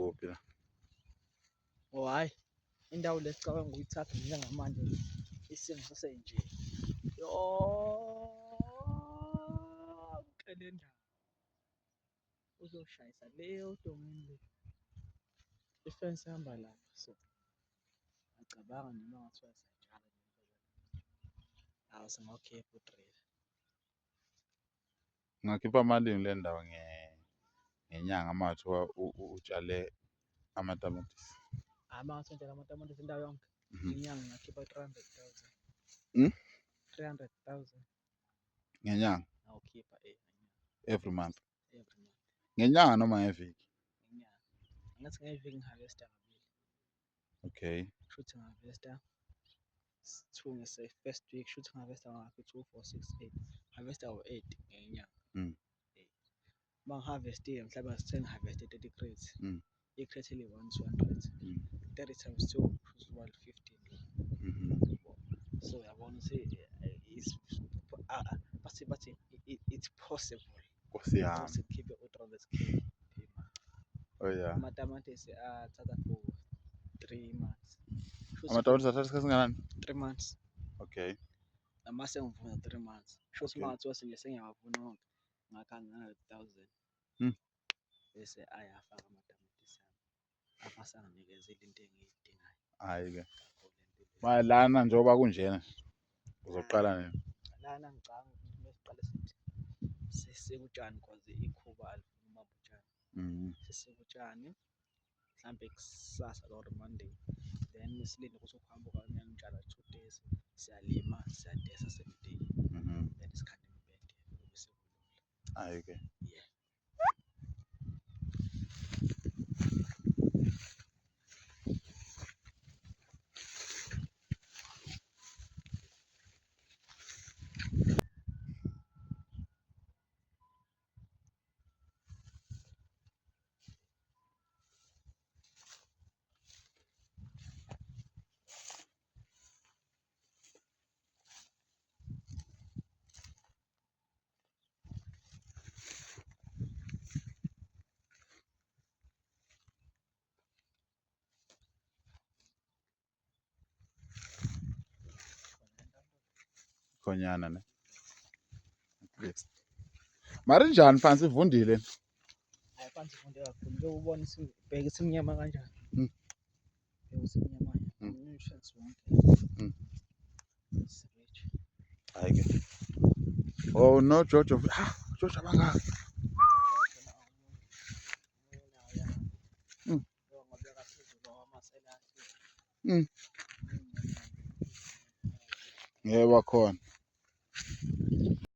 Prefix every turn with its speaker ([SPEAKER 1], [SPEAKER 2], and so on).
[SPEAKER 1] Kuphi la?
[SPEAKER 2] Oh hhayi, indawo le sicabanga ukuyithatha njengamanje isimo sasenje. Yonke le ndawo uzoshayisa le odongeni le. Ifensi ihamba lapha so, ngiyacabanga noma kungathiwa siyatshala awu singakhipha u-driver.
[SPEAKER 1] Ungakhipha malini kule ndawo ngenyanga uma kungathiwa utshale amatamatisi?
[SPEAKER 2] Hhayi uma ngase ngitshale amatamatisi indawo yonke ngenyanga ngingakhipha 300,000. 300,000.
[SPEAKER 1] Ngenyanga?
[SPEAKER 2] Ngawukhipha ngenyanga.
[SPEAKER 1] Every month?
[SPEAKER 2] Every month.
[SPEAKER 1] Ngenyanga noma ngeviki?
[SPEAKER 2] Ngenyanga. Angithi ngeviki ngihavesta kabili.
[SPEAKER 1] Okay.
[SPEAKER 2] Kushuthi ngihavesta two ngese-first week, kushuthi ngihavesta ngakhi two, four, six, eight. Ngihavesta ngo-eight ngenyanga. Uma ngihavestile mhlawumbe asithe ngihaveste 30 crates. I-crate eliyi-one 200. 30 times two kushuthi 115 lo. So uyabona ukuthi bathi bathi it's possible.
[SPEAKER 1] Nkosi yami.
[SPEAKER 2] Ukuthi ngikhiphe u-300 K per month.
[SPEAKER 1] Oh yeah.
[SPEAKER 2] Amatamatisi athatha for 3 months. Kushuthi
[SPEAKER 1] Amatamatisi athatha isikhathi esingakanani?
[SPEAKER 2] 3 months.
[SPEAKER 1] Okay.
[SPEAKER 2] Noma sengivuna 3 months. Kushuthi uma ngathiwa nje sengiyawavuna wonke ngakha nge-100,000. Bese ayafaka amatamatisi ami. Asanganikezile into engiyidingayo.
[SPEAKER 1] Hhayi-ke. Manje lana njengoba kunjena nje uzoqala nini?
[SPEAKER 2] Lana ngicabanga ukuthi kumele siqale sithi sisike utshani cause ikhuba alifuni ukubamba utshani. Sisike utshani mhlampe kusasa or Monday then silinde ukuthi ukuhamba kancane utshala 2 days siyalima siyadesa same day. Then sikhande imibhede kube sekulula.
[SPEAKER 1] Hhayi-ke.
[SPEAKER 2] Yeah.
[SPEAKER 1] Khonyana ne. At least. Mara injani phansi ivundile?
[SPEAKER 2] Hayi phansi ivunde kakhulu njengoba ubona bheka isimnyama kanjani. Bheka isimnyama nutrients wonke. It's rich.
[SPEAKER 1] Hayi ke. Oh no Jojo. Ah, Jojo abangaka. Ngeke bakhona.